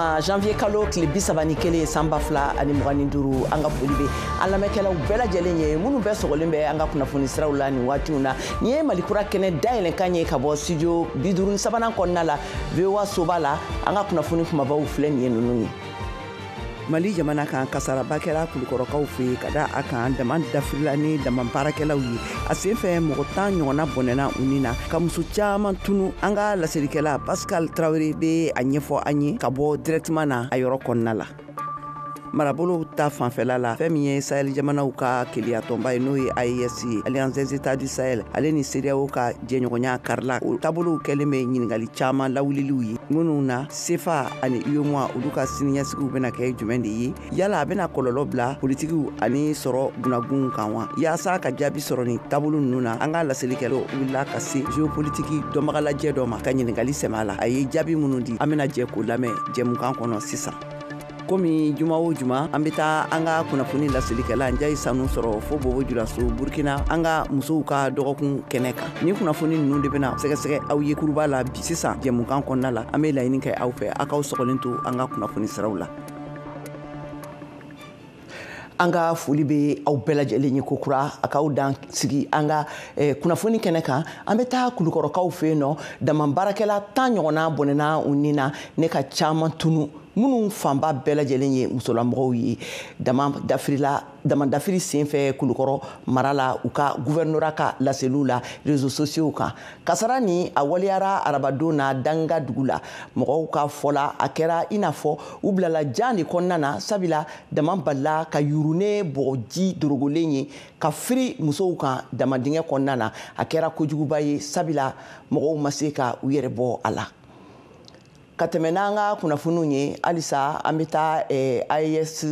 Juma, janvier kalo tile 31, san 2025, an ka foli bɛ an lamɛnkɛlaw bɛɛ lajɛlen ye, minnu bɛɛ sɔgɔlen bɛ an ka kunnafoni siraw la nin waatiw na. Nin ye Malikura kɛnɛ dayɛlɛnkan ye ka bɔ studio 53nan kɔnɔna la, VOA soba la. An ka kunnafoni kumabaw filɛ nin ye, ninnu ye. Mali jamana kan, kasaraba kɛra Kulukɔrɔkaw fɛ yen ka da a kan dama dafirila ni dama baarakɛlaw ye. A sen fɛ, mɔgɔ 10 ɲɔgɔnna bɔnɛna u ni na, ka muso caman tunu. An ka laselikɛla Pascal Tarawele bɛ a ɲɛfɔ an ye ka bɔ directement na a yɔrɔ kɔnɔna la. Marabolo ta fanfɛla la, fɛn min ye Sahel jamanaw ka keleyatɔnba ye, n'o ye AES ye, Alliance des États du Sahel, ale ni CEDEAO ka jɛɲɔgɔnya karila, o taabolow kɛlen bɛ ɲininkali caman lawuliliw ye, minnu na CFA ani UEMOA, olu ka siniɲɛsigiw bɛna kɛ jumɛn de ye? Yala a bɛna kɔlɔlɔ bila politikiw ani sɔrɔ bunagunw kan wa? Yaasa ka jaabi sɔrɔ nin taabolo ninnu na, an ka laselikɛlaw wulila ka se géopolitique dɔnbagalajɛ dɔ ma ka ɲininkali sɛmɛ a la. A ye jaabi minnu di, an bɛna jɛ k'o lamɛn jɛmukan kɔnɔ sisan. Komi juma o juma, an bɛ taa an ka kunnafoni laselikɛla Njayi Sanu sɔrɔ fo Bobo Julaso, Burkina, an ka musow ka dɔgɔkun kɛnɛ kan. Ni kunnafoni ninnu de bɛna sɛgɛsɛgɛ aw ye kuruba la bi sisan jɛmukan kɔnɔna la. An bɛ laɲini kɛ aw fɛ, aw k'aw sɔgɔlen to an ka kunnafoni siraw la. An ka foli bɛ aw bɛɛ lajɛlen ye kokura, a k'aw dan sigi an ka kunnafoni kɛnɛ kan. An bɛ taa Kulukɔrɔkaw fɛ yen nɔ. Dama baarakɛla 10 ɲɔgɔnna bɔnɛna u ni na, ne ka caman tunu, minnu fanba bɛɛ lajɛlen ye musolamɔgɔw ye. Dama dafirila, dama dafiri senfɛ Kulukɔrɔ mara la, u ka gouvernorat ka laseliw la réseaux sociaux kan. Kasara ni a waleyara arabadon na Danga dugu la. Mɔgɔw ka fɔ la, a kɛra i n'a fɔ u bilala jan de kɔnɔna na, sabula dama balila ka yurune bɔgɔji dorogolen ye ka firi musow kan dama dingɛ kɔnɔna na. A kɛra kojuguba ye, sabula mɔgɔw ma se ka u yɛrɛ bɔ a la. Ka tɛmɛ n'an ka kunnafoniw ye halisa, an bɛ taa AES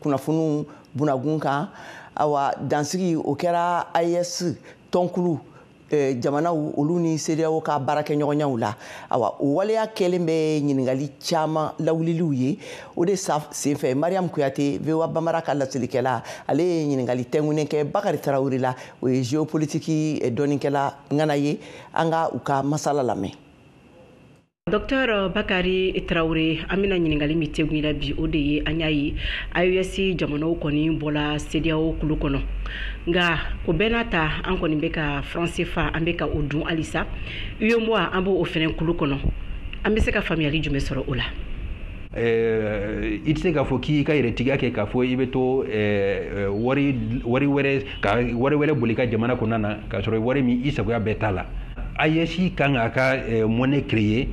kunnafoniw bunagun kan. Awa, dansigi o kɛra AES tɔnkulu jamanaw, olu ni CEDEAO ka baarakɛɲɔgɔnyaw la. Awa, o waleya kɛlen bɛ ɲininkali caman lawuliliw ye. O de senfɛ, Mariam Kuyate, VOA Bambara ka laselikɛla, ale ye ɲininkali tɛnkunnen kɛ Bakari Tarawele la, o ye géopolitique dɔnnikɛla ŋana ye. An ka u ka masala lamɛn. Docteur Bakari Traoré, an bɛna ɲininkali min tɛgun la bi, o de ye, an y'a ye AES jamanaw kɔni bɔla CEDEAO kulu kɔnɔ, nka o bɛɛ n'a ta, an kɔni bɛ ka franc CFA, an bɛ ka o dun halisa. UEMOA, an b'o fɛnɛ kulu kɔnɔ. An bɛ se ka faamuyali jumɛn sɔrɔ o la? I tɛ se k'a fɔ k'i ka yɛrɛtigiya kɛ k'a fɔ i bɛ to wari wɛrɛ ka wari wɛrɛ boli i ka jamana kɔnɔna na, k'a sɔrɔ wari min i sagoya bɛɛ t'a la. AES kan k'a ka monnaie créer,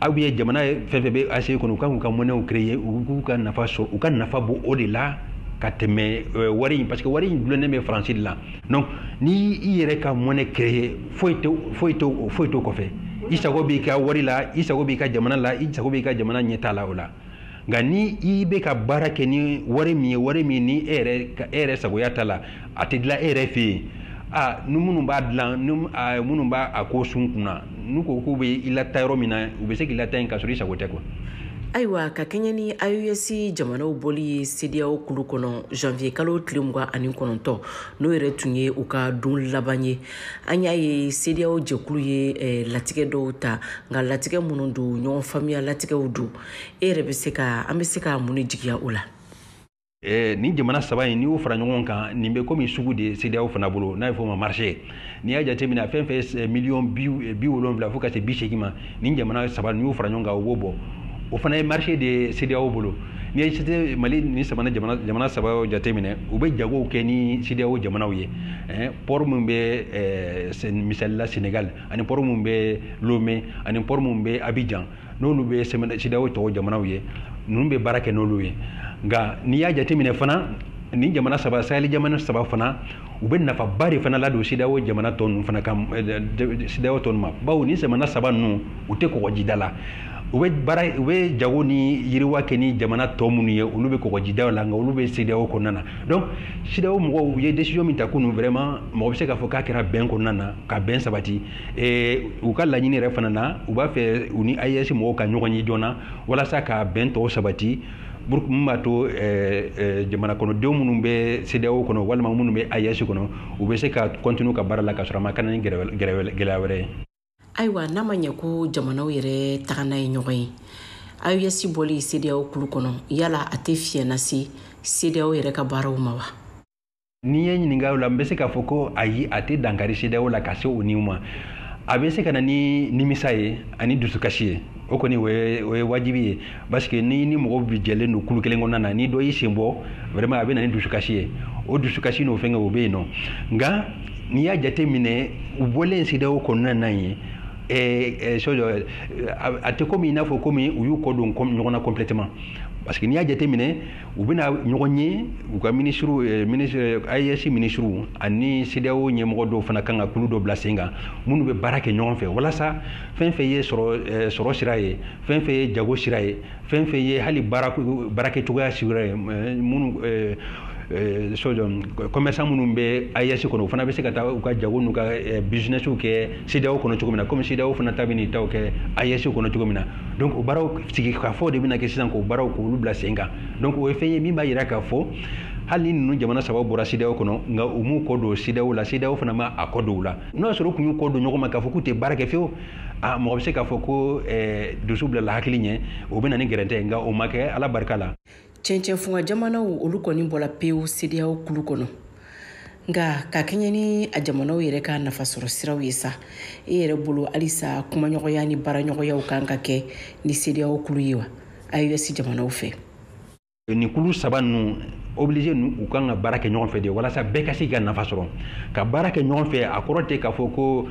aw ye jamana fɛn fɛn bɛ AES kɔnɔ, u kan k'u ka monnaie créer, u k'u ka nafa sɔrɔ, u ka nafa bɔ o de la ka tɛmɛ wari in, parce que wari in dulonnen bɛ Faransi de la. Donc ni i yɛrɛ ka monnaie créer, foyi tɛ foyi tɛ foyi t'o kɔfɛ. I sago b'i ka wari la, i sago b'i ka jamana la, i sago b'i ka jamana ɲɛtaa la o la. Nka ni i bɛ ka baara kɛ ni wari min ye, wari min ni e yɛrɛ ka e yɛrɛ sagoya ta la, a tɛ dilan e yɛrɛ fɛ yen. A ni minnu b'a dilan, ni minnu b'a a ko sun kunna, n'u ko k'u bɛ i lataa yɔrɔ min na, u bɛ se k'i lataa yen k'a sɔrɔ i sago tɛ quoi. Ayiwa, ka kɛɲɛ ni AES jamanaw bɔli ye CEDEAO kulu kɔnɔ janvier kalo tile 29, n'o yɛrɛ tun ye u ka don laban ye, an y'a ye CEDEAO jɛkulu ye latigɛ dɔw ta. Nka latigɛ minnu don, ɲɔgɔn faamuya latigɛw don. E yɛrɛ bɛ se ka, an bɛ se ka mun de jigiya o la? Nin jamana saba in, n'i y'o fara ɲɔgɔn kan, nin bɛ komi sugu de CEDEAO fana bolo, n'a ye fɔ o ma marché. N'i y'a jateminɛ, a fɛn fɛn miliyɔn 70 fo ka se 80 ma, nin jamana saba, n'i y'o fara ɲɔgɔn kan, o b'o bɔ. O fana ye marché de CEDEAO bolo. N'i ye Mali ni saba jamana saba jateminɛ, u bɛ jagow kɛ ni CEDEAO jamanaw ye. Port min bɛ, misali la, Sénégal, ani port min bɛ Lomé, ani port min bɛ Abidjan, n'olu bɛ CEDEAO tɔgɔ jamanaw ye, ninnu bɛ baara kɛ n'olu ye. Nka n'i y'a jateminɛ fana, nin jamana saba, Sahel jamana saba fana, u bɛ nafaba de fana ladon CEDEAO jamana tɔ ninnu fana kan, CEDEAO tɔ ninnu ma, bawo nin jamana saba ninnu, u tɛ kɔgɔjida la. U bɛ baara, u bɛ jago ni yiriwa kɛ ni jamana tɔ minnu ye, olu bɛ kɔgɔjidaw la, nka olu bɛ CEDEAO kɔnɔna na. Donc CEDEAO mɔgɔw, u ye décision min ta kunun, vraiment mɔgɔ bɛ se k'a fɔ k'a kɛra bɛn kɔnɔna na, ka bɛn sabati. U ka laɲini yɛrɛ fana na, u b'a fɛ u ni AES mɔgɔw ka ɲɔgɔn ye joona walasa ka bɛn tɔw sabati, min b'a to jamana kɔnɔdenw minnu bɛ CEDEAO kɔnɔ walima minnu bɛ AES kɔnɔ, u bɛ se ka continuer ka baara la ka sɔrɔ a ma ka na ni gɛlɛya wɛrɛ ye. Ayiwa, n'a ma ɲɛ ko jamanaw yɛrɛ taga n'a ye ɲɔgɔn ye, AES bɔli CEDEAO kulu kɔnɔ, yala a tɛ fiɲɛ lase CEDEAO yɛrɛ ka baaraw ma wa? N'i ye ɲininka o la, n bɛ se k'a fɔ ko ayi, a tɛ dankari CEDEAO la ka se o niveau ma. A bɛ se ka na ni nimisa ye ani dusukasi ye, o kɔni o ye wajibi ye, parce que ni mɔgɔw bi jɛlen don kulu kelen kɔnɔna na, ni dɔ y'i sen bɔ, vraiment a bɛ na ni dusukasi ye. O dusukasi n'o fɛnkɛ o bɛ yen nɔ. Nka n'i y'a jate minɛ, u bɔlen CEDEAO kɔnɔna na yen, a tɛ komi i n'a fɔ komi u y'u kɔ don ɲɔgɔn na complètement, parce que n'i y'a jateminɛ, u bɛna ɲɔgɔn ye, u ka ministre AES ministre ani CEDEAO ɲɛmɔgɔ dɔw fana kan ka kulu dɔ bila sen kan minnu bɛ baara kɛ ɲɔgɔn fɛ, walasa fɛn fɛn ye sɔrɔ sira ye, fɛn fɛn ye jago sira ye, fɛn fɛn ye hali baarakɛcogoya sira ye, minnu commerçant minnu bɛ AES kɔnɔ, o fana bɛ se ka taa u ka jago n'u ka businessw kɛ CEDEAO kɔnɔ cogo min na, komi CEDEAO fana ta bɛ n'i taw kɛ AES kɔnɔ cogo min na. Donc o baaraw sigikafɔ de bɛna kɛ sisan k'o baaraw k'olu bila sen kan. Donc o ye fɛn ye min b'a jira k'a fɔ hali ni ninnu jamana saba bɔra CEDEAO kɔnɔ, nka u m'u kɔ don CEDEAO la, CEDEAO fana ma a kɔ don u la. N'o y'a sɔrɔ u tun y'u kɔ don ɲɔgɔn ma k'a fɔ k'u tɛ baara kɛ fiyewu, a mɔgɔ bɛ se k'a fɔ ko dusu bilala hakili ɲɛ, o bɛ na ni gɛrɛntɛ ye, nka o ma kɛ, Ala barika la. Cɛncɛnfunga jamanaw olu kɔni bɔra pewu CEDEAO kulu kɔnɔ, nka ka kɛɲɛ ni a jamanaw yɛrɛ ka nafasɔrɔ siraw ye sa, e yɛrɛ bolo halisa kumaɲɔgɔnya ni baaraɲɔgɔnyaw kan ka kɛ ni CEDEAO kulu ye wa AES jamanaw fɛ? Nin kulu saba ninnu obligé u kan ka baara kɛ ɲɔgɔn fɛ de, walasa bɛɛ ka se ka nafa sɔrɔ. Ka baara kɛ ɲɔgɔn fɛ, a kɔrɔ tɛ k'a fɔ ko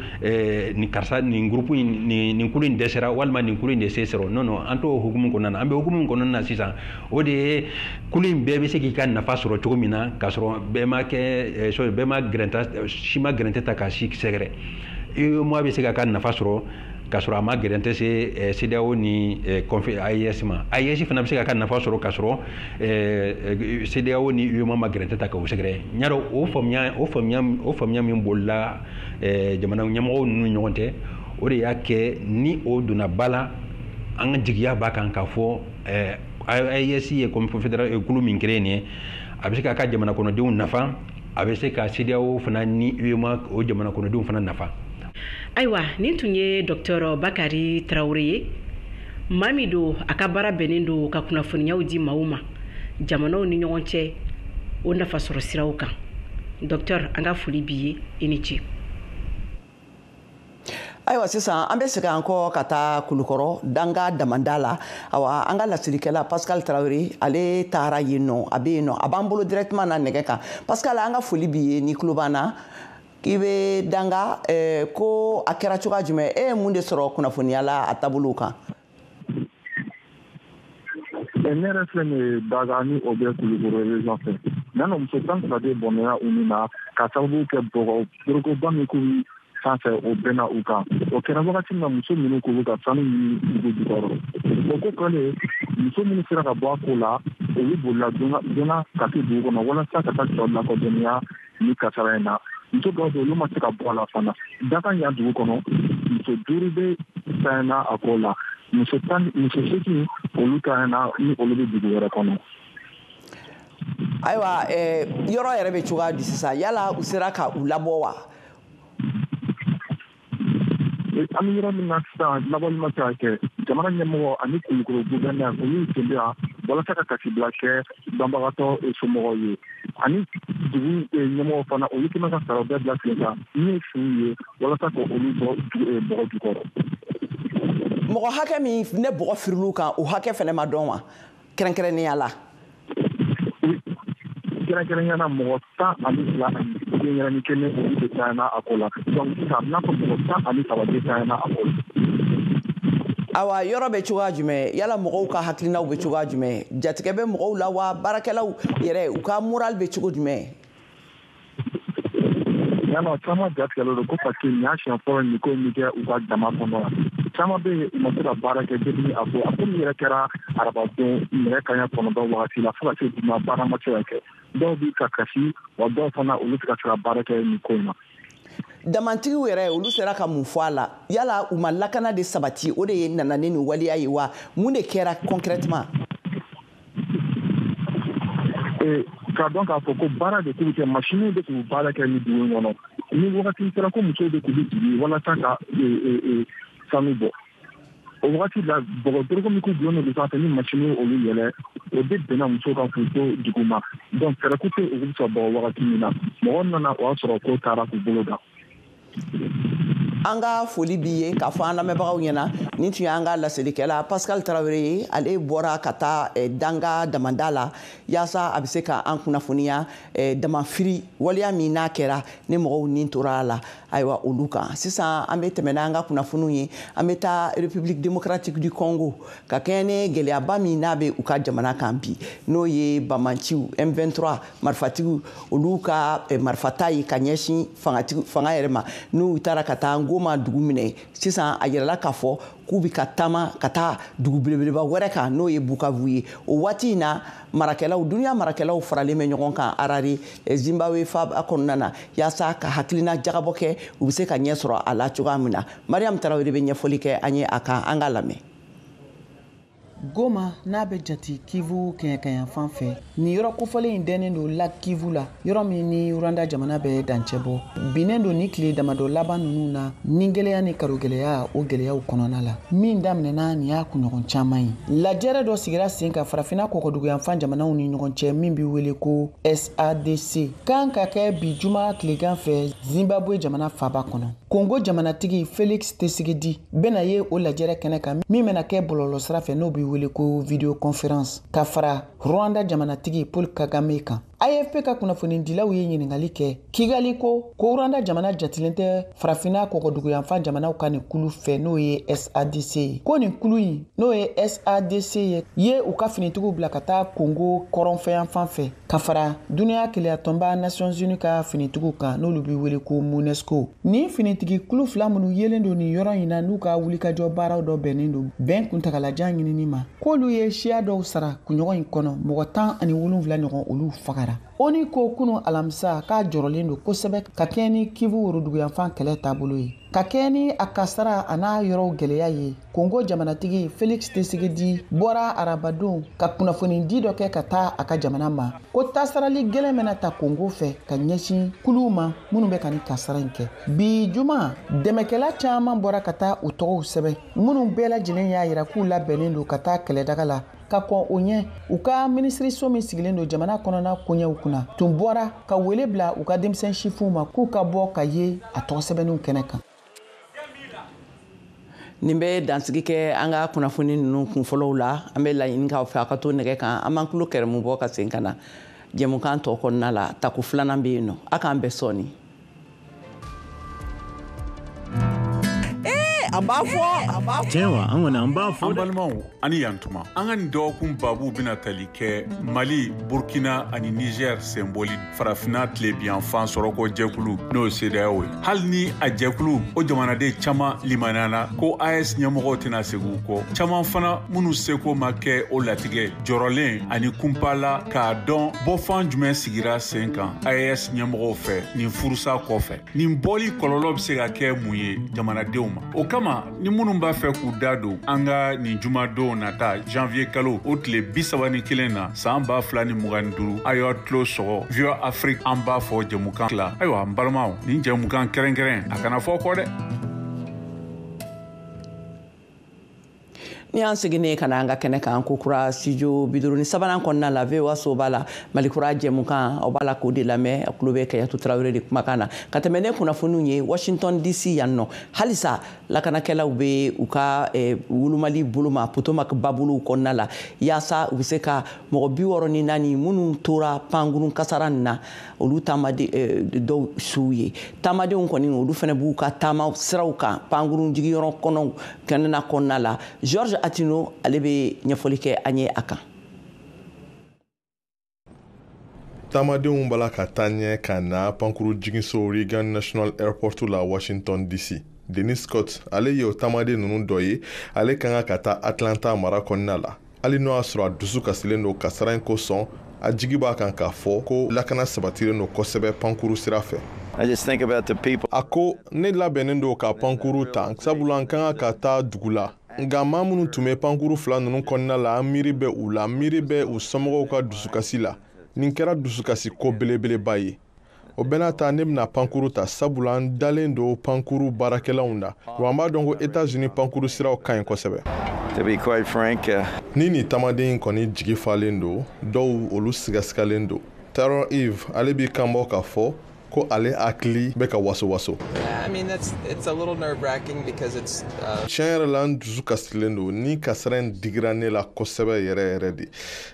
nin karisa, nin groupe in, nin kulu in dɛsɛra walima nin kulu in de se sɔrɔ. Non non, an t'o hukumu kɔnɔna na. An bɛ hukumu kɔnɔna na sisan, o de ye kulu in bɛɛ bɛ se k'i ka nafa sɔrɔ cogo min na, k'a sɔrɔ bɛɛ ma kɛ bɛɛ ma gɛrɛnta, si ma gɛrɛntɛ ta ka si sɛgɛrɛ. UEMOA bɛ se k'a ka nafa sɔrɔ k'a sɔrɔ a ma gɛrɛntɛ se CEDEAO ni AES ma. AES fana bɛ se k'a ka nafa sɔrɔ k'a sɔrɔ CEDEAO ni UEMOA ma gɛrɛntɛ ta k'o sɛgɛrɛ. N y'a dɔn o faamuya min bolila jamana ɲɛmɔgɔw ninnu ni ɲɔgɔn cɛ, o de y'a kɛ ni o donna ba la, an ka jigiya b'a kan k'a fɔ AES ye confédération kulu min créé nin ye, a bɛ se k'a ka jamana kɔnɔdenw nafa, a bɛ se ka CEDEAO fana ni UEMOA o jamana kɔnɔdenw fana nafa. Ayiwa, nin tun ye Dr Bakari Tarawele ye, maa min don a ka baara bɛnnen don ka kunnafoniyaw di maaw ma jamanaw ni ɲɔgɔn cɛ o nafasɔrɔ siraw kan. Docteur, an ka foli b'i ye, i ni ce. Ayiwa, sisan an bɛ segin an kɔ ka taa Kulukɔrɔ danga damanda la. Awa, an ka laselikɛla Pascal Tarawele, ale taara yen nɔ, a bɛ yen nɔ, a b'an bolo directement na nɛgɛ kan. Pascal, an ka foli b'i ye, ni tulo b'an na. K'i bɛ danga, ko a kɛra cogoya jumɛn, e ye mun de sɔrɔ kunnafoniya la a taabolow kan? Ne yɛrɛ filɛ nin ye Daga, ni o bɛ Kulukɔrɔ région fɛ. Yan nɔ, muso 12 de bɔnɛra u ni na ka sababu kɛ bɔgɔ dorokoba min k'u sanfɛ, o bɛnna u kan. O kɛra wagati min na muso minnu k'u bɛ ka sanu ɲini dugu jukɔrɔ. O ko kɛlen, muso minnu sera ka bɔ a ko la, olu bolila joona ka se dugu kɔnɔ walasa ka taa cɛw lakodɔnniya ni kasara in na. Muso dɔw bɛ yen, olu ma se ka bɔ a la fana. Daga yan dugu kɔnɔ, muso 5 bɛ tanyana a ko la, muso 10, muso 8 olu tanyana, ni olu bɛ dugu wɛrɛ kɔnɔ. Ayiwa, yɔrɔ yɛrɛ bɛ cogoya di sisan? Yala u sera ka u labɔ wa? An bɛ yɔrɔ min na sisan, labɔli ma se ka kɛ. Jamana ɲɛmɔgɔ ani Kulukɔrɔ gouverneur, olu y'u sen bɛ yan walasa ka kasibila kɛ banbagatɔ somɔgɔw ye, ani dugu ɲɛmɔgɔ fana, olu kɛlen ka saraw bɛɛ bila sen kan min ye su ye walasa ka olu bɔ bɔgɔ jukɔrɔ. Mɔgɔ hakɛ min ne bɔgɔ firil'u kan, o hakɛ fana ma dɔn wa, kɛrɛnkɛrɛnnenya la? Kɛrɛnkɛrɛnnenya la, mɔgɔ 12 ani denyɛrɛnin kelen, olu de tanyana a ko la. Donc sisan, a bɛ n'a fɔ mɔgɔ 13 de tanyana a ko la. Awa, yɔrɔ bɛ cogoya jumɛn? Yala mɔgɔw ka hakilinaw bɛ cogoya jumɛn? Jatigɛ bɛ mɔgɔw la wa? Baarakɛlaw yɛrɛ, u ka moral bɛ cogo jumɛn? Yala caman jatigɛlen don ko parce que nin y'a siɲɛ fɔlɔ nin ko in bɛ kɛ u ka jama kɔnɔ. Caman bɛ yen, u ma se ka baara kɛ depuis a ko min yɛrɛ kɛra arabadon nɛgɛ kanɲɛ 9 wagati la fo ka se bi ma, baara ma se ka kɛ. Dɔw bɛ ka kasi wa, dɔw fana, olu tɛ ka se ka baara kɛ nin ko in na. Damantigiw yɛrɛ, olu sera ka mun fɔ a la? Yala u ma lakana de sabati, o de ye nana ni nin waleya ye wa? Mun de kɛra concrètement? K'a dɔn k'a fɔ ko baara de k'u kɛ, masiniw de k'u baara kɛ ni dugu in kɔnɔ, ni wagati sera ko musow de k'u bɛ jigin walasa ka sanu bɔ. O wagati la, bɔgɔ doroko min k'u gulonnen don sanfɛ ni masini olu yɛlɛ, o de benna muso kan k'u to duguma. Donc fɛɛrɛ ko tɛ olu bɛ se ka bɔ wagati min na, mɔgɔ nana, o y'a sɔrɔ ko taara k'u bolo da. An ka foli b'i ye k'a fɔ an lamɛnbagaw ɲɛna, nin tun y'an ka laselikɛla Pascal Tarawele ye. Ale bɔra ka taa Danga damanda la yaasa a bɛ se ka an kunnafoniya damafiri waleya min n'a kɛra ni mɔgɔw ni tora a la, ayiwa, olu kan. Sisan an bɛ tɛmɛ n'an ka kunnafoniw ye. An bɛ taa République démocratique du Congo ka kɛɲɛ ni gɛlɛyaba min n'a bɛ u ka jamana kan bi, n'o ye bamanciw M23 marifatigiw, olu ka marifata ye ka ɲɛsin fangatigi fanga yɛrɛ ma, n'u taara ka taa Goma dugu minɛ. Sisan a yirala k'a fɔ k'u bɛ ka taama ka taa dugu belebeleba wɛrɛ kan, n'o ye Bukavu ye. O waati in na, marakɛlaw, duniya marakɛlaw faralen bɛ ɲɔgɔn kan Harare, Zimbabwe fa kɔnɔna na, yaasa ka hakilina jagabɔ kɛ, u bɛ se ka ɲɛ sɔrɔ a la cogoya min na. Mariam Tarawele bɛ ɲɛfɔli kɛ an ye a kan, an ka lamɛn. Goma n'a bɛ jate Kivu kɛɲɛkayanfan fɛ, nin yɔrɔ kofɔlen in dɛnnen don lac Kivu la, yɔrɔ min ni Rwanda jamana bɛ dancɛ bɔ. Binnen don ni tile damadɔ laban ninnu na ni gɛlɛya ni karogɛlɛya, o gɛlɛyaw kɔnɔna la min daminɛna nin y'a kunɲɔgɔn caman ye. Lajɛrɛ dɔ sigira sen kan Farafinna kɔkɔduguyanfan jamanaw ni ɲɔgɔn cɛ min bɛ wele ko SADC, kan ka kɛ bi juma tilegan fɛ Zimbabwe jamana faba kɔnɔ. Kongo jamanatigi Felix Tshisekedi bɛna ye o lajɛrɛ kɛnɛ kan min bɛna kɛ bɔlɔlɔsira fɛ, n'o bɛ wele ko vidéoconférence, ka fara Rwanda jamanatigi Paul Kagame kan. AFP ka kunnafonidilaw ye ɲininkali kɛ Kigali ko Rwanda jamana jatilen tɛ Farafinna kɔkɔduguyanfan jamanaw ka nin kulu fɛ, n'o ye SADC ye. Ko nin kulu in, n'o ye SADC ye u ka finitigiw bila ka taa Kongo kɔrɔnfɛyanfan fɛ ka fara duniya keleyatɔnba Nations Unies ka finitigiw kan, n'olu bɛ wele ko MONUSCO. Nin finitigi kulu fila minnu yelen don nin yɔrɔ in na, n'u ka wulikajɔ baaraw dɔ bɛnnen don bɛn kuntagalajan ɲinini ma, k'olu ye siya dɔw sara kunɲɔgɔn in kɔnɔ, mɔgɔ 17 ɲɔgɔn, olu fagara. ONU ko kunu alamisa k'a jɔrɔlen don kosɛbɛ ka kɛɲɛ ni Kivu woroduguyanfan kɛlɛ taabolo ye, ka kɛɲɛ ni a kasara a n'a yɔrɔw gɛlɛya ye. Kongo jamanatigi Felix Tshisekedi bɔra arabadon ka kunnafonidi dɔ kɛ ka taa a ka jamana ma ko tasarali gɛlɛn bɛna ta Kongo fɛ ka ɲɛsin kuluw ma minnu bɛ ka nin kasara in kɛ. Bi juma, dɛmɛkɛla caman bɔra ka taa u tɔgɔw sɛbɛn, minnu bɛɛ lajɛlen y'a yira k'u labɛnnen don ka taa kɛlɛdaga la. Ka kɔn o ɲɛ, u ka minisiriso min sigilen don jamana kɔnɔna koɲɛw kunna tun bɔra ka wele bila u ka denmisɛn sifinw ma k'u ka bɔ ka ye a tɔgɔ sɛbɛnniw kɛnɛ kan. Nin bɛ dansigi kɛ an ka kunnafoni ninnu kunfɔlɔw la. An bɛ laɲini k'aw fɛ a ka to nɛgɛ kan, an b'an tulo kɛrɛmu bɔ ka segin ka na jɛmukan tɔ kɔnɔna la. Tako filanan bɛ yen nɔ, a k'an bɛn sɔɔni. A b'a fɔ, a b'a fɔ. Tiɲɛ wa, an kɔni an b'a fɔ. An balimaw, ani yantuma, an ka nin dɔgɔkun babu bɛna tali kɛ Mali, Burkina ani Niger senbɔli Farafinna tilebiyanfan sɔrɔko jɛkulu, n'o ye CEDEAO ye. Hali ni a jɛkulu o jamanaden caman limaniyana ko AES ɲɛmɔgɔw tɛna segin u kɔ, caman fana minnu seko ma kɛ o latigɛ jɔrɔlen ani kunpala k'a dɔn bɔfan jumɛn sigira sen kan AES ɲɛmɔgɔw fɛ nin furusa kɔfɛ. Nin bɔli kɔlɔlɔ bɛ se ka kɛ mun ye jamanadenw ma? O kama, ni minnu b'a fɛ k'u da don an ka nin jumadon nata janvier kalo o tile 31 na san 2025, a y'aw tulo sɔgɔ VOA Afrique an b'a fɔ jɛmukan la. Ayiwa, n balimaw, nin jɛmukan kɛrɛnkɛrɛn a kana fɔ kɔ dɛ. Ni an seginnen ka na an ka kɛnɛ kan ko kura studio 53nan kɔnɔna la, VOA soba la, Mali kura jɛmukan, aw b'a la k'o de lamɛn. A tulo bɛ Kayatu Tarawele de kumakan na ka tɛmɛ ne kunnafoniw ye Washington DC yan nɔ. Halisa lakanakɛlaw bɛ u ka wulumali boloma Potomac babolow kɔnɔna la yaasa u bɛ se ka mɔgɔ 64 minnu tora pankurun kasara nin na, olu taamaden dɔw suw ye. Taamadenw kɔni, olu fana b'u ka taama siraw kan pankurun jigiyɔrɔ kɔnɔ kɛnɛna kɔnɔna la. George Atino, ale bɛ ɲɛfɔli kɛ an ye a kan. Taamadenw b'a la ka taa ɲɛ ka na pankuru jiginso Reagan National Airport la Washington DC. Denis Scott, ale ye o taamaden ninnu dɔ ye. Ale ka kan ka taa Atlanta mara kɔnɔna la. Hali n'o y'a sɔrɔ a dusu kasilen don kasara in kosɔn, a jigi b'a kan k'a fɔ ko lakana sabatilen don kosɛbɛ pankuru sira fɛ. A ko ne labɛnnen don ka pankuru ta, sabula an ka kan ka taa dugu la. Nka maa minnu tun bɛ pankuru fila ninnu kɔnɔna la, an miiri bɛ u la, miiri bɛ u somɔgɔw ka dusukasi la. Nin kɛra dusukasi ko belebeleba ye. O bɛɛ n'a ta, ne bɛna pankuru ta, sabula an dalen don pankuru baarakɛlaw na, wa an b'a dɔn ko États-Unis pankuru siraw ka ɲi kosɛbɛ. To be quite frank, Ni nin taamaden in kɔni jigi falen don, dɔw olu sigasigalen don. Taron Eve, ale b'i kanbɔ k'a fɔ ko ale hakili bɛ ka waso waso. I mean, it's a little nerve-wracking because it's Tiɲɛ yɛrɛ la, n dusu kasilen don. Ni kasara in digira ne la kosɛbɛ yɛrɛ yɛrɛ de.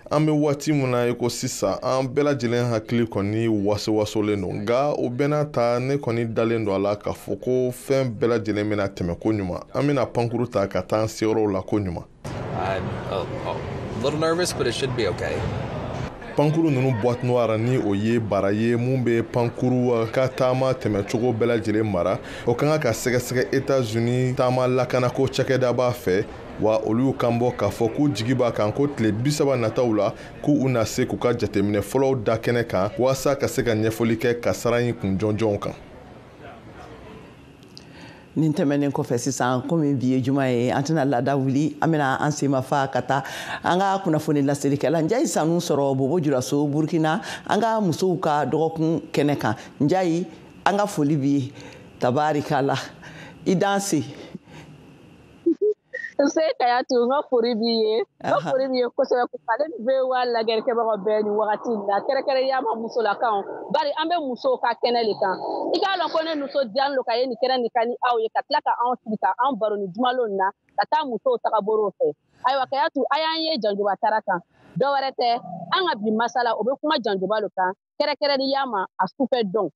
An bɛ waati min na i ko sisan, an bɛɛ lajɛlen hakili kɔni waso wasolen don, nka o bɛɛ n'a ta, ne kɔni dalen don a la k'a fɔ ko fɛn bɛɛ lajɛlen bɛna tɛmɛ ko ɲuman. An bɛna pankuru ta ka taa an seyɔrɔw la ko ɲuman. I'm a little nervous, but it should be okay. Pankuru ninnu boîte noire, ni o ye bara ye mun bɛ pankuru ka taama tɛmɛcogo bɛɛ lajɛlen mara, o ka kan ka sɛgɛsɛgɛ États-Unis taama lakanako cakɛda b'a fɛ, wa olu y'u kan bɔ k'a fɔ k'u jigi b'a kan ko tile 30 nataw la, k'u na se k'u ka jateminɛ fɔlɔw da kɛnɛ kan walasa ka se ka ɲɛfɔli kɛ kasara in kun jɔnjɔnw kan. Nin tɛmɛnen kɔfɛ sisan, komi bi ye juma ye, an tɛna laada wuli, an bɛna an sen ma fa ka taa an ka kunnafoni laselikɛla Njayi Sanu sɔrɔ Bobo Julaso, Burukina, an ka musow ka dɔgɔkun kɛnɛ kan. Njayi, an ka foli b'i ye, tabarikala, i danse. Nse Kayatu, n ka foli b'i ye, n ka foli b'i ye kosɛbɛ. Ale bɛ wa lajɛlikɛbagaw bɛɛ nin wagati in na, kɛrɛnkɛrɛnnenya ma musolakaw, bari an bɛ musow ka kɛnɛ de kan. I k'a lɔn ko ne nisɔndiyalen don ka ye nin kɛnɛ nin kan ni aw ye, ka tila ka anw sigi ka anw baro ni jumalon na ka taa musow tagabolow fɛ. Ayiwa Kayatu, a y'an ye janjoba tara kan, dɔ wɛrɛ tɛ, an ka bi masala o bɛ kuma janjoba lo kan, kɛrɛnkɛrɛnnenya ma a sufɛ dɔn.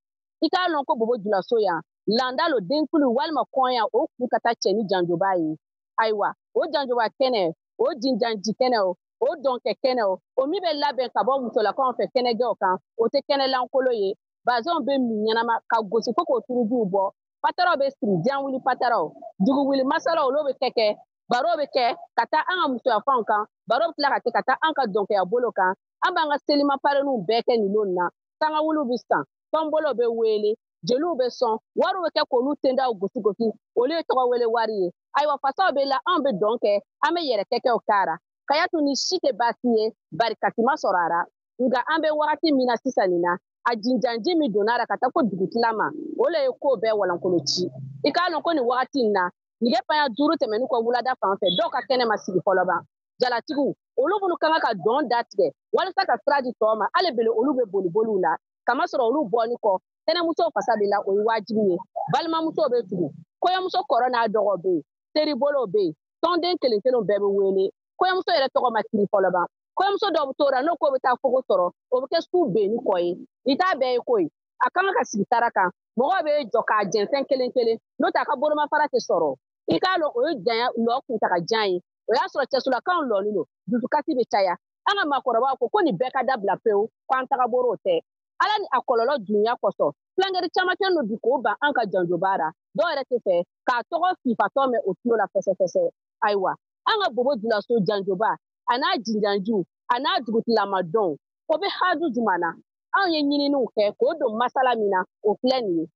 I k'a lɔn ko Bobo Julaso yan, landa lo, denkulu walima kɔɲa o kun ka taa cɛ ni janjoba ye. Ayiwa, o janjoba kɛnɛ o, jinjanji kɛnɛ o, o dɔnkɛ kɛnɛ o, o min bɛ labɛn ka bɔ musolakaw fɛ kɛnɛgɛw kan, o tɛ kɛnɛ lankolon ye. Bazɛnw bɛ min ɲɛnama ka gosi fo k'o turujiw bɔ, pataraw bɛ siri, diyanwuli pataraw, duguwuli masalaw olu bɛ kɛ, baro bɛ kɛ ka taa an ka musoyafanw kan, baro bɛ tila ka kɛ ka taa an ka dɔnkɛya bolo kan. An b'an ka selima pareniw bɛɛ kɛ nin lon na, sangawuliw bɛ san, tɔnbolow bɛ wele, jeliw bɛ sɔn, wariw bɛ kɛ k'olu tendaw gosi gosi, olu ye tɔgɔ wele wari ye. Ayiwa, fasaw bɛ la, anw bɛ dɔn kɛ, an bɛ yɛrɛ kɛkɛw k'ara. Kayatu, ni si tɛ baasi ye, bari kasi ma sɔrɔ a ra, nka an bɛ wagati min na sisan nin na, a jinjanji min donna a ra ka taa ko dugutila ma, o le ye ko bɛɛ walankolo ci. I k'a lɔn ko nin wagati in na, nɛgɛ panya 5 tɛmɛnen kɔ wulada fan fɛ, dɔw ka kɛnɛ ma sigi fɔlɔ ban. Jalatigiw olu minnu ka kan ka dɔn datigɛ walasa ka sira di tɔw ma, hali bele olu bɛ boliboliw la, kamasɔrɔ olu bɔni kɔ, kɛnɛmusow fasa bɛ la, o ye wajibi ye. Balimamusow bɛ tugu, kɔɲɔmuso kɔrɔ n'a dɔgɔ bɛ yen, teribolow bɛ yen, tɔnden kelen kelenw bɛɛ bɛ wele. Kɔɲɔmuso yɛrɛ tɔgɔ ma kiri fɔlɔ ban. Kɔɲɔmuso dɔw bɛ t'o la, n'o ko bɛ taa fogo sɔrɔ, o bɛ kɛ su benni kɔ ye. Nin t'a bɛɛ ye ko ye, a kan ka sigi sara kan, mɔgɔw bɛ jɔ k'a jɛnsɛn kelen kelen, n'o tɛ a ka bolomafara tɛ sɔrɔ. I k'a lɔn o ye janya lɔ kuntagajan ye, o y'a sɔrɔ cɛsolakaw lɔlen don, dusukasi bɛ caya. An ka maakɔrɔbaw ko ko nin bɛɛ ka dabila pewu, k'an tagabolo tɛ. Ala ni a kɔlɔlɔ dunya kosɔn, filankɛri caman kɛlen don bi k'o ban an ka janjoba ra. Dɔw yɛrɛ tɛ fɛ k'a tɔgɔ fifatɔ mɛn o tulo la fɛsɛfɛsɛ. Ayiwa, an ka Bobo Julaso janjoba a n'a jinjanjiw a n'a dugutilama dɔn, o bɛ haju jumɛn na? Anw ye ɲininiw kɛ k'o don masala min na, o filɛ nin ye.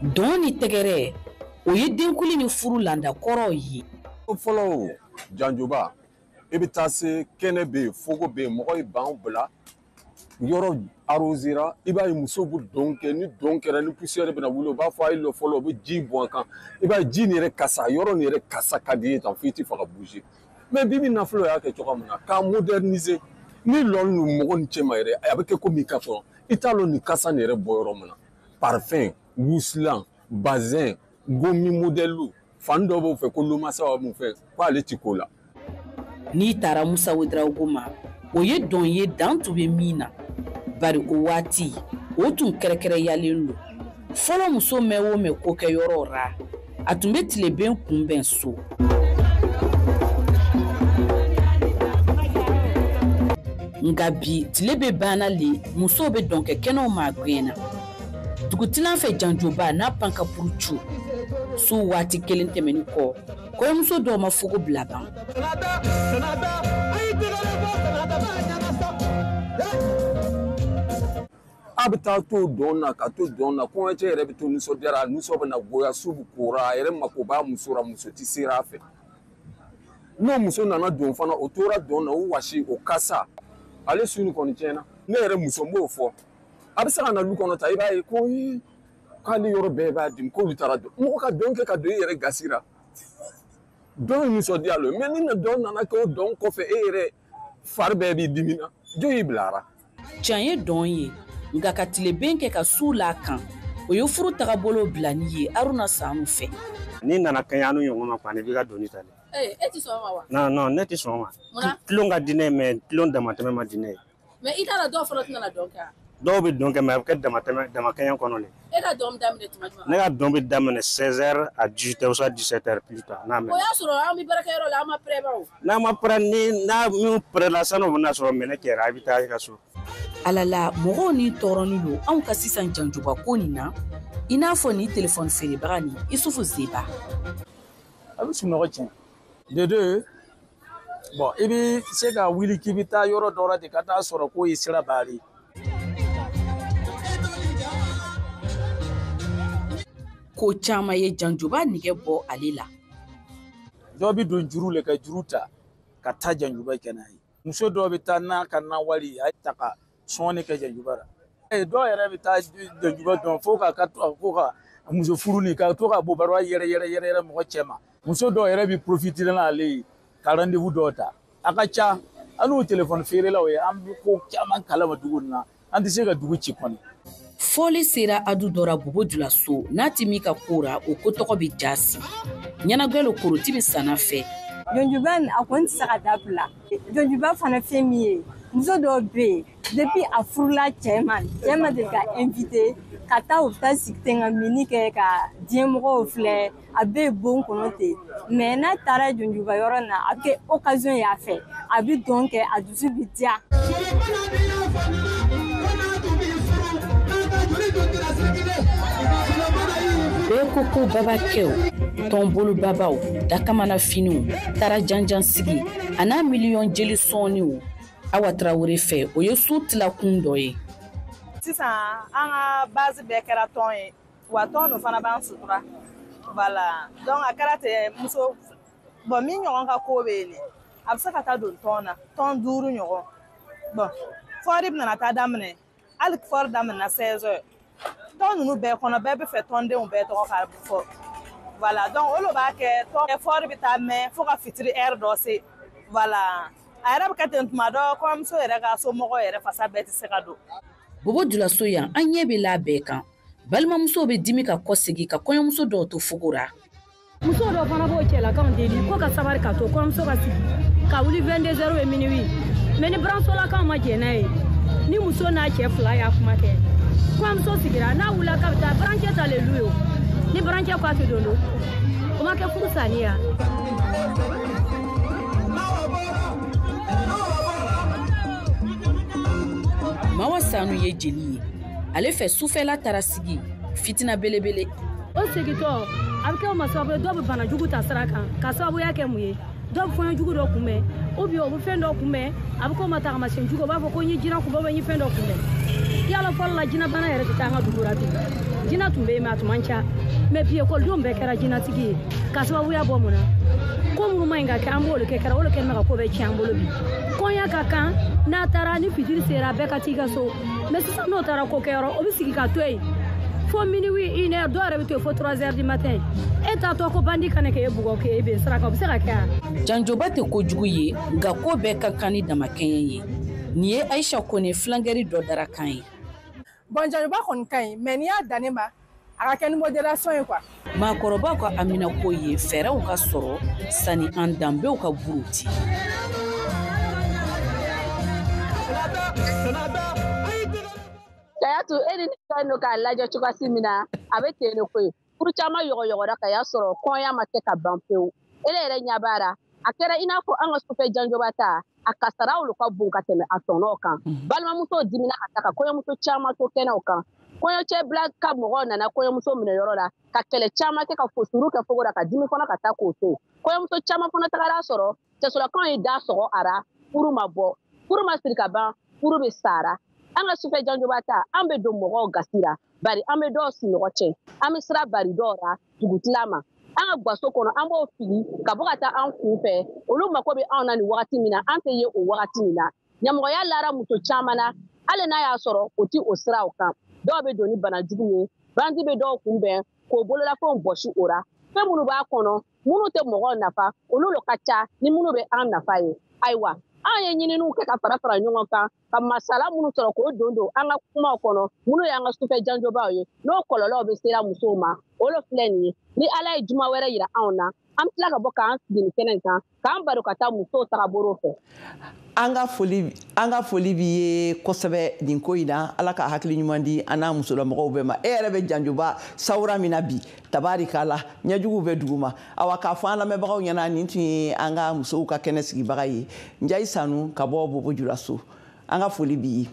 Dɔn ni tɛgɛrɛ, o ye denkuli ni furu landa kɔrɔw ye. Fɔlɔ janjoba, i bɛ taa se kɛnɛ bɛ yen, fogo bɛ yen, mɔgɔ ye ban bila yɔrɔ arrosera, i b'a ye musow bɛ dɔn kɛ, ni dɔn kɛra ni poussière bɛna wuli, u b'a fɔ a ye lɔ fɔlɔ, u bɛ ji bɔn a kan, i b'a ye ji nin yɛrɛ kasa, yɔrɔ nin yɛrɛ kasa ka di ye tan fo i tɛ fɛ ka bouger. Mais bi bi nafolo y'a kɛ cogoya min na k'a moderniser, ni lɔ ninnu mɔgɔ ni cɛ ma yɛrɛ, a bɛ kɛ komi i ka sɔrɔ i t'a lɔn nin kasa nin yɛrɛ bɔ yɔrɔ min na. Parfum, wusulan, bazin, gomi modèle, fan dɔw b'o fɛ ko lomasaw b'u fɛ k'ale ti ko la. N'i taara Musa Ouedraogo ma, o ye dɔn ye dan tun bɛ min na, bari o waati o tun kɛrɛkɛrɛyalen don. Fɔlɔ muso mɛn o mɛn ko kɛ yɔrɔ ra, a tun bɛ tileben kunbɛn so. Nka bi tile bɛ banna le, musow bɛ dɔnkɛ kɛnɛw ma gɛnna. Dugutilan fɛ janjoba n'a pankapuru cu, su waati kelen tɛmɛnen kɔ, kɔɲɔmuso dɔw ma fogo bila ban. A bɛ taa to dɔn na ka to dɔn na, kɔɲɔcɛ yɛrɛ bɛ to nisɔndiyara, a nisɔn bɛ na goya, su bɛ kora, a yɛrɛ mako b'a muso la, muso tɛ sera a fɛ. N'o muso nana don fana, o tora don na, o wasi, o kasa, ale su ni kɔni tiɲɛna. Ne yɛrɛ muso n b'o fɔ, a bɛ se ka na lu kɔnɔ ta, i b'a ye ko k'ale yɔrɔ bɛɛ b'a dimi, k'olu taara don. Mɔgɔ ka dɔn kɛ ka don i yɛrɛ gasi la, dɔn ye nisɔndiya lo, mais ni dɔn nana kɛ o dɔn kɔfɛ, e yɛrɛ fari bɛɛ b'i dimi na, jɔn y'i bilara. Tiɲɛ ye dɔn ye, nka ka tileben kɛ ka su la kan, o ye furu tagabolo bilani ye Aruna Sanu fɛ. N'i nana kɛɲɛ an ɲɔgɔn ma kɔni, i b'i ka doni ta dɛ. E tɛ sɔn o ma wa? Non non, ne tɛ sɔn o ma. Tulon ka di ne ye, mais tulon damatɛmɛ ma di ne ye. Mais i t'a dɔn dɔw fana tɛna dɔn kɛ. Dɔw bɛ dɔn kɛ, mais a bɛ kɛ damatɛmɛ damakɛɲɛ kɔnɔ de. E ka dɔn bɛ daminɛ tuma jumɛn? Ne ka dɔn bɛ daminɛ 16h à 18h ou soit 17h plus tard. N'a mɛnna. O y'a sɔrɔ an bɛ baarakɛyɔrɔ la, an ma prêt ba o. N'an ma prêt, ni n'a min prêt la, san'o bɛna sɔrɔ minɛ kɛra, a bɛ taa i ka so. Ala la, mɔgɔw ni tɔɔrɔnin don anw ka sisan janjuba ko nin na, i n'a fɔ nin telefɔni feerebaga nin Isufu Zeba. A bɛ sunɔgɔ tiɲɛ. De deux, bon, i bɛ se ka wuli k'i bɛ taa yɔrɔ dɔ la de ka taa sɔrɔ k'o ye sira baari. Ko caman ye janjuba nege bɔ ale la. Dɔw bɛ don juru la ka juru ta ka taa janjuba kɛ n'a ye. Muso dɔw bɛ taa n'a ka nawali, a ye ta ka sɔnni kɛ janjuba la. Dɔw yɛrɛ bɛ taa janjuba dɔn fo ka fo ka muso furu ni ka to ka bɔ baro yɛrɛ yɛrɛ yɛrɛ yɛrɛ mɔgɔ cɛ ma. Muso dɔw yɛrɛ bɛ profiter n'ale ye ka rendez-vous dɔw ta. A ka ca an n'o telefɔni feerelaw ye, an bɛ ko caman kalama dugu in na, an tɛ se ka dugu ci kɔni. Fɔli sera adu dɔ ra Bobo Julaso, n'a ti min ka ko ra, o ko tɔgɔ bɛ jasi. Ɲɛnagwɛ koroti bɛ sanna fɛ. Janjuba a kɔni tɛ se ka dabila. Janjuba fana fɛn min ye, muso dɔw bɛ yen, depuis a furula cɛ ma, cɛ ma deli ka invité ka taa u bɛ taa sigi ten ka mini kɛ ka diɲɛ mɔgɔw filɛ, a bɛ yen bon kɔnɔ ten. Mais n'a taara janjuba yɔrɔ na, a bɛ kɛ occasion ye a fɛ, a bɛ dɔn kɛ, a dusu bɛ diya. Bɛɛ ko ko babakɛw, tɔnbolobabaw, dakamana finiw, taara janjan sigi, a n'a miliyɔn jeli sɔnniw. Awa Tarawele fɛ, o ye su tilakun dɔ ye. Sisan an ka base bɛɛ kɛra tɔn ye, wa tɔn ninnu fana b'an sutura. Voilà, donc a kɛra ten, muso bon min ɲɔgɔn ka ko bɛ yen, a bɛ se ka taa don tɔn na, tɔn 5 ɲɔgɔn. Bon, fɔri bɛna taa daminɛ, hali fɔri daminɛna 16h. Tɔn ninnu bɛɛ kɔnɔ, bɛɛ bɛ fɛ tɔndenw bɛɛ tɔgɔ ka fɔ. Voilà, donc olu b'a kɛ tɔn fɔri bɛ taa mɛn fo ka fitiri heure dɔ se. Voilà, a yɛrɛ bɛ kɛ ten tuma dɔ, kɔɲɔmuso yɛrɛ ka somɔgɔw yɛrɛ fasa bɛɛ tɛ se ka don. Bobo Julaso yan, an ɲɛ bɛ la bɛɛ kan. Balimamusow bɛ dimi ka kɔsegin ka kɔɲɔmuso dɔw to fogo la. Muso dɔw fana b'o cɛlakaw deli ko ka sabari ka to kɔɲɔmuso ka sigi ka wuli 22h et minuit. Mais ni buransolakaw ma jɛn n'a ye, ni muso n'a cɛ fila y'a kuma kɛ, kɔɲɔmuso sigira n'a wulila k'a bɛ taa burancɛ ta le lu ye, ni burancɛ ko a tɛ don, o ma kɛ furu sanni ya. Mawa Sanu ye jeli ye, ale fɛ sufɛla taara sigi fitina belebele. O segintɔ a bɛ kɛ o ma sababu ye, dɔw bɛ bana jugu ta sira kan ka sababuya kɛ mun ye, dɔw bɛ fɔɲɔ jugu dɔ kunbɛn ou bien o bɛ fɛn dɔ kunbɛn, a bɛ k'o ma tagamasiyɛn jugu, o b'a fɔ ko n ye jinɛ kunbɛn ou bien n ye fɛn dɔ kunbɛn. Yala fɔlɔ la jinɛbana yɛrɛ tɛ taa an ka dugu la bi, jinɛ tun bɛ yen mais a tun man ca, mais bi ekɔlidenw bɛɛ kɛra jinɛtigi ye ka sababuya bɔ mun na, ko minnu ma ɲi ka kɛ an b'olu kɛ kɛra, olu kɛlen bɛ ka ko bɛɛ tiɲɛ an bolo bi. Kɔɲɔ ka kan n'a taara ni fitiri sera bɛɛ ka t'i ka so, mais sisan n'o taara ko kɛyɔrɔ o bɛ sigi ka to yen fo minuit, 1 heure, dɔw yɛrɛ bɛ to yen fo 3h du matin. E taatɔ ko bandi kana k'e bugɔ k'e ben sira kan, o bɛ se ka kɛ wa? Janjoba tɛ kojugu ye, nka ko bɛɛ ka kan ni damakɛɲɛ ye. Nin ye Ayisa Kone filangɛri dɔ darakan ye. Bon, janjoba kɔni ka ɲi, mais n'i y'a dan ne ma, a ka kɛ ni modération ye quoi. Maakɔrɔbaw ka aminako ye fɛɛrɛw ka sɔrɔ sani an danbew ka buruti. Kayatu, e ni ne fɛn don k'a lajɛ cogoya min na, a bɛ ten de koyi. Furu caman yɔgɔyɔgɔra ka y'a sɔrɔ kɔɲɔ ma kɛ ka ban pewu. E yɛrɛ ɲɛ b'a la, a kɛra i n'a fɔ an ka sufɛ janjoba ta, a kasaraw ka bon ka tɛmɛ a tɔnɔw kan. Balimamuso dimina ka taa ka kɔɲɔmuso caman to kɛnɛw kan. Kɔɲɔcɛ bila ka mɔgɔw nana kɔɲɔmuso minɛ yɔrɔ la ka kɛlɛ caman kɛ ka fosuru kɛ fogo la ka dimi kɔnɔ ka taa k'o to. Kɔɲɔmuso caman fana tagara sɔrɔ cɛsolakaw ye da sɔgɔ a ra, furu ma bɔ, furu ma siri ka ban, furu bɛ sara. An ka sufɛ janjoba ta, an bɛ don mɔgɔw gasi la, bari an bɛ dɔw sunɔgɔ cɛ, an bɛ sira bari dɔw la dugutila ma. An ka gaso kɔnɔ, an b'o fili ka bɔ ka taa an kun fɛ. Olu mako bɛ anw na nin wagati min na, an tɛ ye o wagati min na. Ɲɛmɔgɔya lara muso caman na, hali n'a y'a sɔrɔ o ti o siraw kan. Dɔw bɛ don ni bana jugu ye, bandi bɛ dɔw kunbɛn k'o bololafɛnw bɔsi o ra. Fɛn minnu b'a kɔnɔ, minnu tɛ mɔgɔw nafa, olu lo ka ca ni minnu bɛ an nafa ye. Ayiwa, an ye ɲininiw kɛ ka fara fara ɲɔgɔn kan, ka masala minnu sɔrɔ k'o don don an ka kumaw kɔnɔ, minnu y'an ka sufɛ janjobaw ye, n'o kɔlɔlɔw bɛ sera musow ma, o lo filɛ nin ye. Ni Ala ye juma wɛrɛ yira anw na, an bɛ tila ka bɔ k'an sigi nin kɛnɛ kan, k'an baro ka taa musow tagabolo fɛ. An ka foli b'i ye kosɛbɛ nin ko in na. Ala ka hakili ɲuman di an n'a musolamɔgɔw bɛɛ ma. E yɛrɛ bɛ janjoba sawura min na bi, tabarikala, ɲɛjuguw bɛ dugu ma. Awa, k'a fɔ an lamɛnbagaw ɲɛna, nin tun ye an ka musow ka kɛnɛ sigibaga ye, Njayi Sanu ka bɔ Bobo Julaso. An ka foli b'i ye.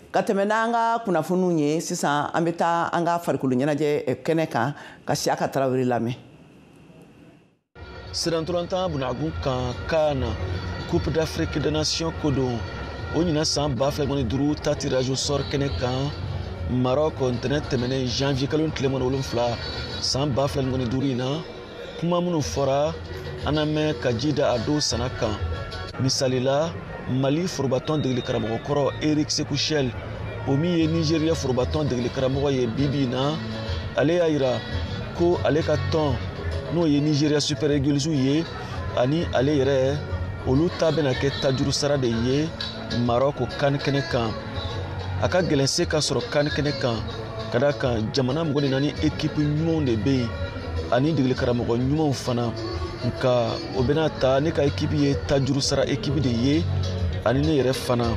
Ka tɛmɛ n'an ka kunnafoniw ye sisan, an bɛ taa an ka farikolo ɲɛnajɛ kɛnɛ kan ka Siyaka Tarawele lamɛn. Sirantolantan bunagun kan CAN Coupe d'Afrique des Nations ko don, o ɲinan san 2025 ta tirage au sort kɛnɛ kan Maroc ntɛnɛn tɛmɛnen janvier kalo tile 27 san 2025 in na. Kuma minnu fɔra, an na mɛn ka ji da a dɔw sana kan. Misali la, Mali forobatɔn degeli karamɔgɔ kɔrɔ Eric Sékou Chelle, o min ye Nigeria forobatɔn degeli karamɔgɔ ye bi bi in na, ale y'a yira ko ale ka tɔn, n'o ye Nigeria Super Eagles ye, ani ale yɛrɛ, olu ta bɛna kɛ tajuru sara de ye Maroc CAN kɛnɛ kan. A ka gɛlɛn se ka sɔrɔ CAN kɛnɛ kan, ka d'a kan jamana 24 équipe ɲumanw de bɛ yen ani degeli karamɔgɔ ɲumanw fana. Nka o bɛna ta, ne ka équipe ye tajuru sara équipe de ye, ani ne yɛrɛ fana.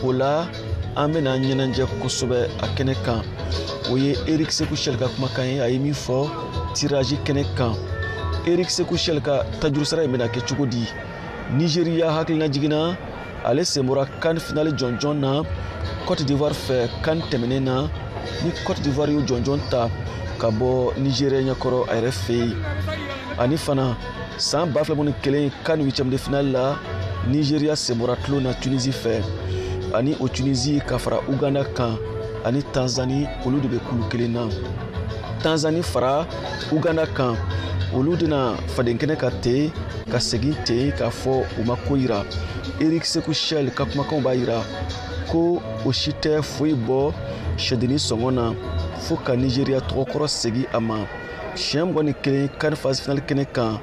O la, an bɛna ɲɛnajɛ kosɛbɛ a kɛnɛ kan. O ye Eric Sékou Chelle ka kumakan ye, a ye min fɔ tirage kɛnɛ kan. Eric Sékou Chelle ka tajuru sara in bɛna kɛ cogo di? Nigeria hakilina jiginna, ale sen bɔra CAN finale jɔnjɔn na Côte d'Ivoire fɛ CAN tɛmɛnen na, ni Côte d'Ivoire y'o jɔnjɔn ta ka bɔ Nigeria ɲɛkɔrɔ a yɛrɛ fɛ yen. Ani fana san 2021 CAN huitième de finale la, Nigeria sen bɔra tulon na Tunisie fɛ, ani o Tunisie ka fara Uganda kan ani Tanzanie, olu de bɛ kulu kelen na. Tanzanie fara Uganda kan, olu dena fadenkɛnɛ ka ten ka segin ten k'a fɔ u ma ko yira. Eric Sékou Chelle ka kumakanw b'a yira ko o si tɛ foyi bɔ sɛdennin sɔngɔ na fo ka Nigeria tɔgɔkɔrɔ segin a ma. Siɲɛ 21 CAN phase finale kɛnɛ kan,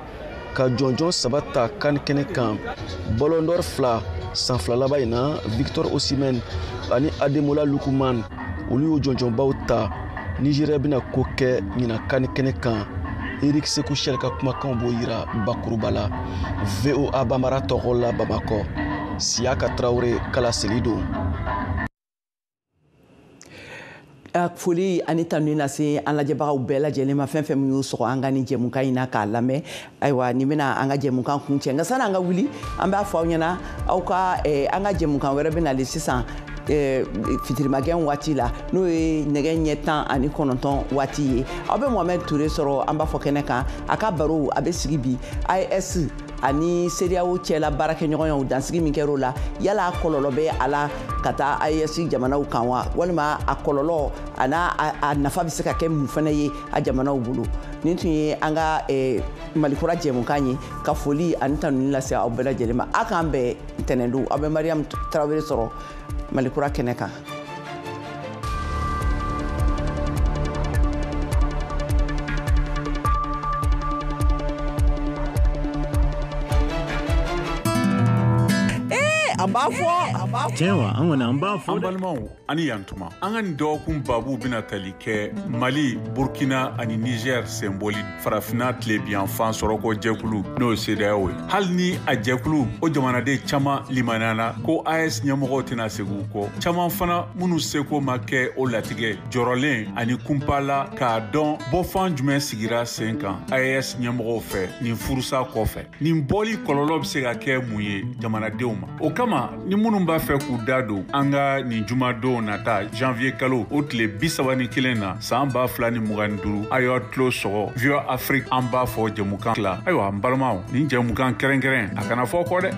ka jɔnjɔn 3 ta CAN kɛnɛ kan, Ballon d'Or 2 san 2 laban in na, Victor Osimhen ani Ademola Lookman, olu y'o jɔnjɔnbaw ta. Nigeria bɛna ko kɛ ɲinan CAN kɛnɛ kan. Eric Sékou Chelle ka kumakanw b'o yira bakuruba la. VOA Bambara tɔgɔ la Bamakɔ, Siyaka Tarawele kalaseli don. Foli ani tanuni lase an lajɛbagaw bɛɛ lajɛlen ma, fɛn fɛn min y'o sɔgɔ an ka nin jɛmukan in na k'a lamɛn. Ayiwa, nin bɛna an ka jɛmukan kuncɛ, nka sani an ka wuli, an b'a fɔ aw ɲɛna, aw ka an ka jɛmukan wɛrɛ bɛ nalen sisan fitirimakɛn waati la, n'o ye nɛgɛ ɲɛ 19 waati ye. Aw bɛ Mohamed Touré sɔrɔ, an b'a fɔ kɛnɛ kan, a ka baro a bɛ sigi bi AES ani CEDEAO cɛla baarakɛɲɔgɔnyaw dansigi min kɛra o la, yala a kɔlɔlɔ bɛ a la ka taa AES jamanaw kan wa, walima a kɔlɔlɔ a n'a a nafa bɛ se ka kɛ mun fana ye a jamanaw bolo. Nin tun ye an ka Malikura jɛmukan ye, ka foli ani tanuni lase aw bɛɛ lajɛlen ma. A k'an bɛn ntɛnɛn don, aw bɛ Mariam Tarawele sɔrɔ Malikura kɛnɛ kan. An b'a fɔ tiɲɛ wa, an kɔni an b'a fɔ. An balimaw, ani yantuma, an ka nin dɔgɔkun babu bɛna tali kɛ Mali, Burkina ani Niger senbɔli farafinna tilebinyanfan sɔrɔko jɛkulu, n'o ye CEDEAO ye. Hali ni a jɛkulu o jamanaden caman limaniyana ko AES ɲɛmɔgɔw tɛna segin u kɔ, caman fana minnu seko ma kɛ o latigɛ jɔrɔlen ani kunpala k'a dɔn bɔfan jumɛn sigira sen kan AES ɲɛmɔgɔw fɛ nin furusa kɔfɛ. Nin bɔli kɔlɔlɔ bɛ se ka kɛ mun ye jamanadenw ma? O kama, ni minnu b'a fɛ k'u da don an ka nin jumadon nata janvier kalo o tile 31 na san 2025, a y'aw tulo sɔgɔ VOA Afrique an b'a fɔ jɛmukan la. Ayiwa, n balimaw, nin jɛmukan kɛrɛnkɛrɛn a kana fɔ kɔ dɛ.